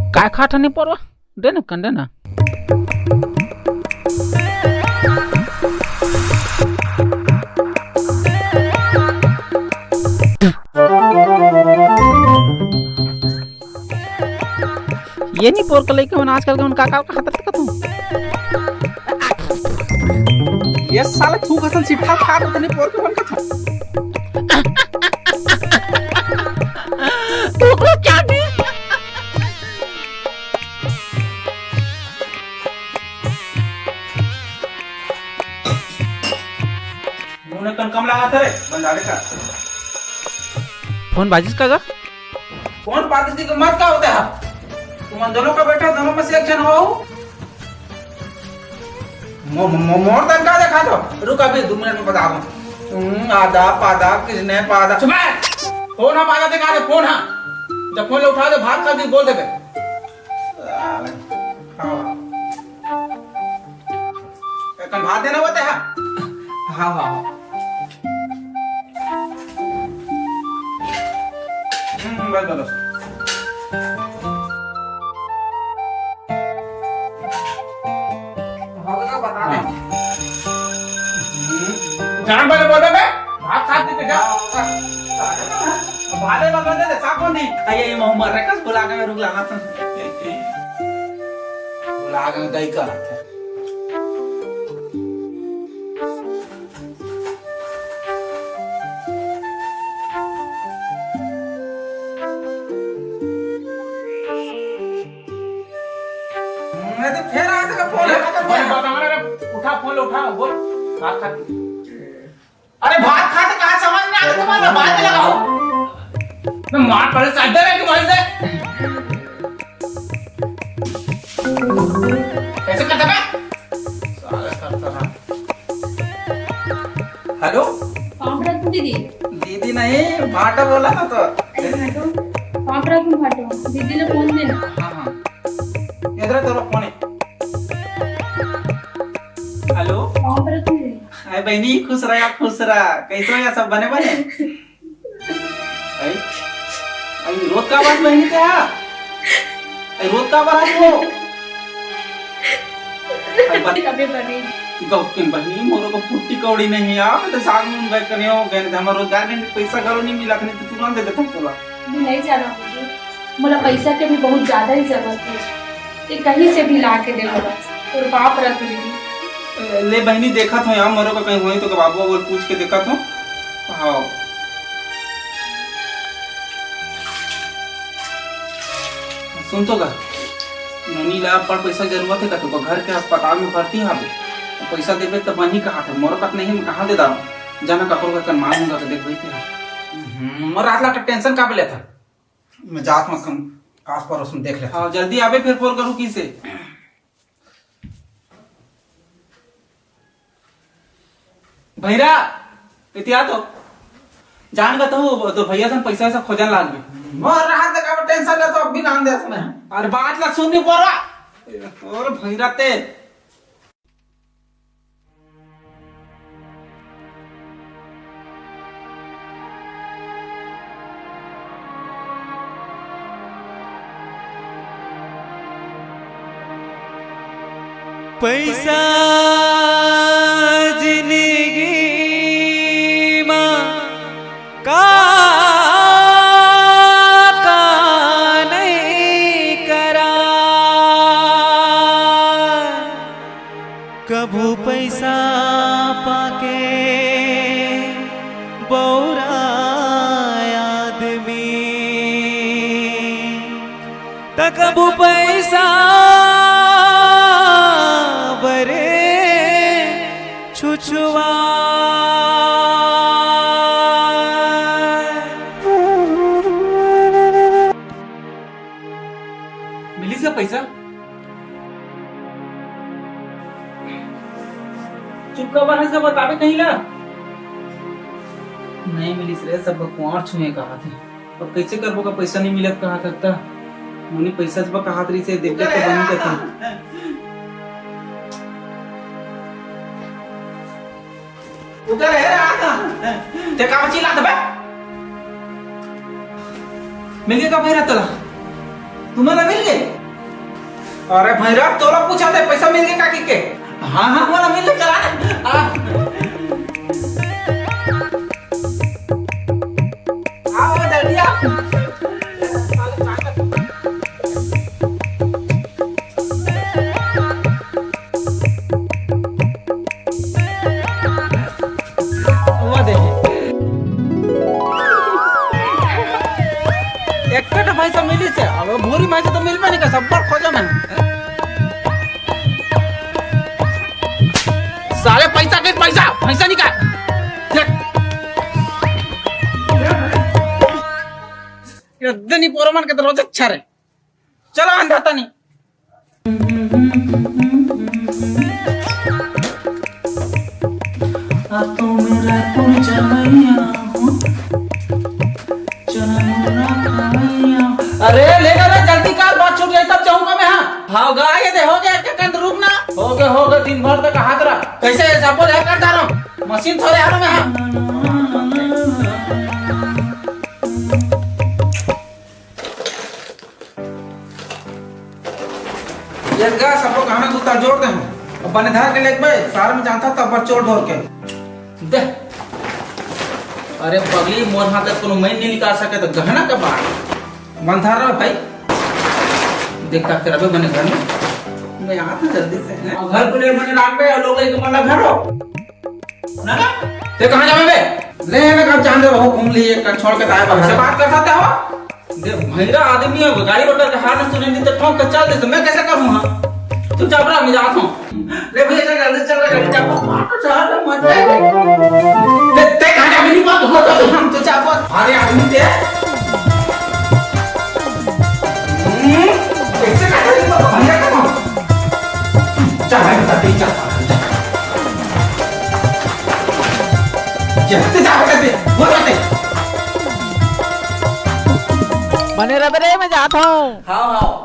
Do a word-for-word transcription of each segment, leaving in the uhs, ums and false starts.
काय खात हनी पोरवा? दे ना, कन दे ना। ये नहीं पोर के लइका मन आजकल के मन का का खात रहते का तू? ये साला थूक असन सिट्ठा खात रहते नहीं पोर के मन का था। तू को चाटी। नून कन कम लागत रे, बंजारे का। फोन बाजिस का गा? फोन बाजिस की मत का होता है? तुम दोनों का बेटा, दोनों में से एक जन हो। मो-, मो-, मोर तन का देखा तो? रुक, अभी दो मिनट में बता दूं। हम्म, आदा, पादा, किसने पादा? चुप है। फोन हा, पादा देखा दे, फोन हा। जब फोन उठा दे, भात खा दी, बोल दे बे। साले। हाँ। कन भात देना होता है? हाँ, हाँ, हाँ। हम्म, बस, बस, बस। हाँ। हम्म। जान पहले बोल दे बे, भात साथ दे जा। भाले बगल दे दे, साफ होनी। आइए, ये मोहम्मद रखस बुला के मैं रुक लाना था। बुला के मैं दही का। मैं तो फेर आया था, फोन ये, है, फोन बता ना रे, उठा, फोन उठा, बोल, बात कर। अरे, भात खाते कहाँ समझ में आते तुम्हारा, बात लगाओ। मैं मार पड़े, साइड दे, कि मार दे। कैसे करता बे? साला करता ना। हेलो? कहाँ पर है तू दीदी? दीदी नहीं, भाटा बोला था तो। अरे भाटो, कहाँ पर है तू भाटो? दीदी ने फोन देना। हाँ, हाँ। इधर है तेरा फोन है। हेलो? कहाँ पर है तू दीदी? अरे बहनी, खुश रहा, खुश रहा। कैसे हो या सब बने बने? अरे, अरे, रोत का बात बहनी ते हा? अरे, रोत का बात हो? अरे, बत-, अबे बने। गौकिन बहनी, मोरो को फुट्टी कौड़ी नहीं है, आप तो साग में बैठ कर हो गए, हमारा रोजगार नहीं, पैसा घरो नहीं मिला, नहीं तो तुरंत दे देता तोला। अभी नहीं जाना होगी। मोला पैसा के भी बहुत ज्यादा ही जरूरत है, ये कहीं से भी ला के दे मोला, तोर बाप रख दीदी। ले बहनी, देखत हो यार, मोरो का कहीं होई तो बाबू वो पूछ के देखत हो। हाँ। सुन तो गा, नोनी ला बड़ पैसा जरूरत है का, तो घर के अस्पताल में भर्ती हवे, तो पैसा देबे तब बनी कहा था, मोरो का नहीं, मैं कहाँ दे दाऊँ, जाना कपड़ों का कन मांगूंगा तो देखबे क्या। हम्म, मोर रात ला टेंशन का लेता। मैं जात में कम आस पड़ोस में देख लेता। हाँ, जल्दी आबे, फिर फोन करूँ किसे। भैरा, इतिया तो जान गा तो, तो भैया सन पैसा वैसा खोजन लाग गए। मोर रहा तक अब टेंशन ले तो अब भी नाम दे सुने। अरे बात ला सुन नहीं पा रहा। और भैरा ते पैसा जिंदगी मा का, का नहीं करा। कभू पैसा पाके बौरा आदमी, त कभू पैसा बरे छुछु मिलिस का पैसा? चुप काबर हस, बताबे कहीं ला। नहीं मिलिस रे, सब कुआर छुए कहा थे। अब कैसे करबो का, पैसा नहीं मिलत कहा था त। मुनी पैसा जब कहात रही से देख के तो बनी करता। उधर है रहा था। ते का चिल्लात बे? मिल गए का भैरा तोला? तुम्हारा मिल गए? अरे भैरा, तोला पूछा थे पैसा मिल गए का कि के? हाँ, हाँ, मोला मिल गए, चला ना। आ। आओ, जल्दी आओ। वो देखिए। एक तो भैंसा मिली से, अब भूरी भैंसा तो मिलबे नहीं कर, सब पर खोजो ना। साले पैसा के पैसा, पैसा निकाल। देख। ये दनी पोरमन के तो रोज अच्छा रे। चलो अंधा तनी। आ तो मेरा कुल जवैया हो, चना मुर्रा खवैया। अरे ले रे, जल्दी कर, बात छूट जाए तब जाऊंगा मैं। हाँ, हाँ गा, ये दे हो गया, एक कंद रुक ना। हो गया, हो गया, दिन भर तक हाथ रहा। कैसे ऐसा बोल है करता रहा, मशीन थोड़े हाथ में। हाँ। ये गा, सबो गहना गुत्ता जोर दे हूँ। अब बने धर के लेके बे, सार में जानता तब बर चोर ढोर के। दे। अरे पगली, मोर हाथ ले कोनो मैं नहीं निकाल सके तो गहना का बात। मन धर रहा भाई। देख का करबे बने घर में। मैं आता जल्दी से, हैं? अब घर को ले मने राख बे, लोग एक मन घर हो। ना, ना। ते कहाँ जावे बे? ले ना, कब जान दे, वो घूम लिए, कर छोड़ के ताए बगल से बात कर सकते हो? दे, भैरा आदमी है, गाड़ी मोटर का हाथ में सुने नहीं तो ठोक के चल दे, तो मैं कैसे करूँ, हाँ? तू चुप रह, मैं जाता हूँ। ले भैया, चल, जल्दी चल, जल्दी चल। मार तो चाह, मर जाएगा। ते, ते कहाँ जावे, नहीं बात हो तो हम तो चाह पर। अरे आदमी ते। हम्म, कैसे कहाँ जावे, भैया का? चल भाई, चल, चल, चल। जल्दी जा, बेटा, दे, बोल रहा थे। बने रह रे, मैं जात हूँ। हाँ, हाँ।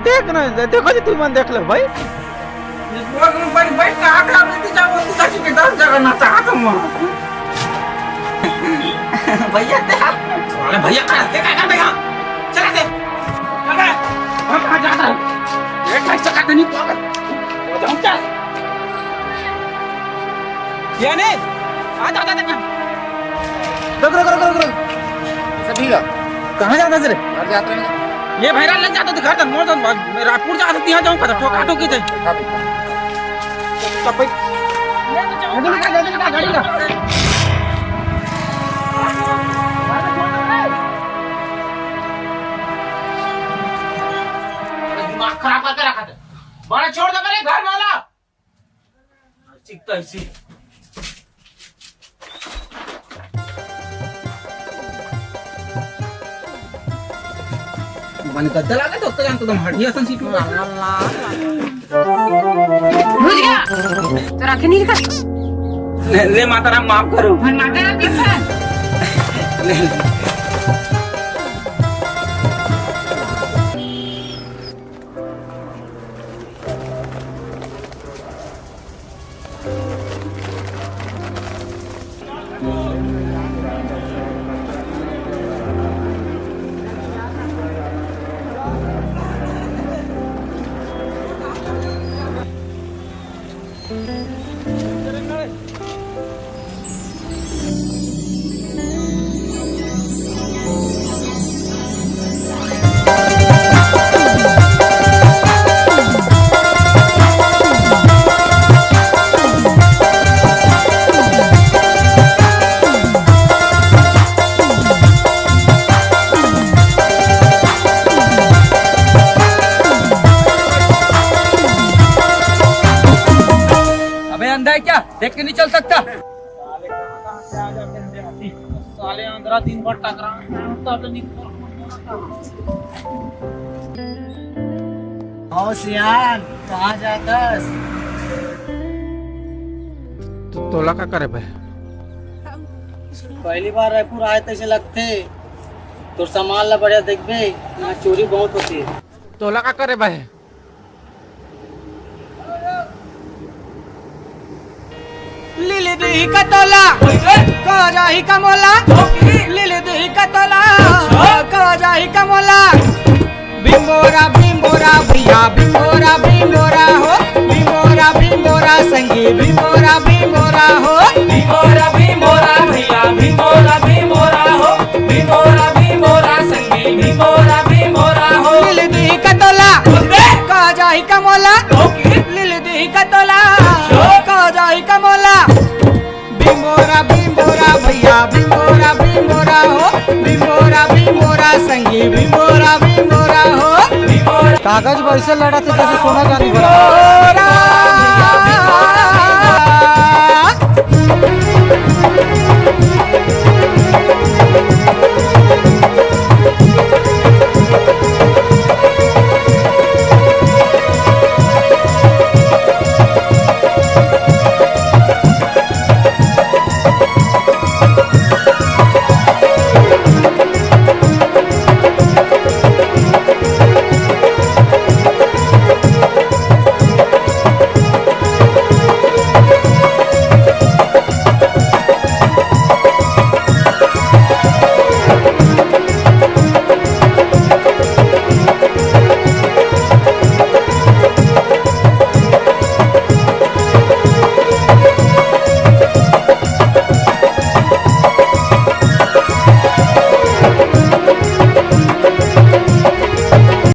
देख ना, देखो जी, तुमन देख लो भाई। बस में बैठ, बैठ, कहाँ, कहाँ, बेटी, जाओ, तू कैसे के दस जगह ना चाहत हूँ। भैया, ते हाथ, अरे भैया, कहाँ, ते क्या कर देगा? चला दे। अरे, हम कहाँ जाता है? ये कैसे का नहीं पागल? वो तो हम क्या? ये नहीं, आ जा, आ जा, आ जा। रुक, रुक, रुक, रुक, रुक। सभी का? कहाँ जाता है रे? घर जाता है। ये भैरा ले जाता तो घर तक, मोर तो रायपुर जाता, तिहाँ जाऊँ, खत्म, ठोका ठोकी जाए। हाँ भाई। तब भाई। जल्दी निकाल, जल्दी निकाल, गाड़ी निकाल। अरे दिमाग खराब करके रखा था। बड़ा छोड़ दे मेरे घर वाला। चिकता इसी। मन गद्दा लागे तो, तो जान तो तुम हटिया सन सीट में। भुजिया। तो रखे नहीं रखा। ले, ले माता राम माफ करो। मन माता राम के पास। ले, ले। साले कहाँ कहाँ से आ जाते हैं देहाती। साले आंध्रा दिन भर टकराना है, तब निकल। हव सियान, कहाँ जाथस? तो तोला का करे भाई? पहली बार रायपुर आए तैसे लगथे। तोर सामान ला बढ़िया देखबे, यहाँ चोरी बहुत होथे। तोला का करे भाई? लिल दिही कतोला, का जाही कमोला। लिल दिही कतोला, का जाही कमोला। बिंबोरा बिंबोरा भैया, बिंबोरा बिंबोरा हो। बिंबोरा बिंबोरा संगी, बिंबोरा बिंबोरा हो। बिंबोरा बिंबोरा भैया, बिंबोरा बिंबोरा हो। बिंबोरा बिंबोरा संगी, बिंबोरा बिंबोरा हो। लिल दिही कतोला, का जाही कमोला। लिल दिही कतोला, का जाही कमोला। बिंबोरा बिंबोरा भैया, बिंबोरा बिंबोरा हो। बिंबोरा बिंबोरा संगी, बिंबोरा बिंबोरा हो। कागज वैसे लड़त हे जैसे सोना चांदी भरा। बिंबोरा।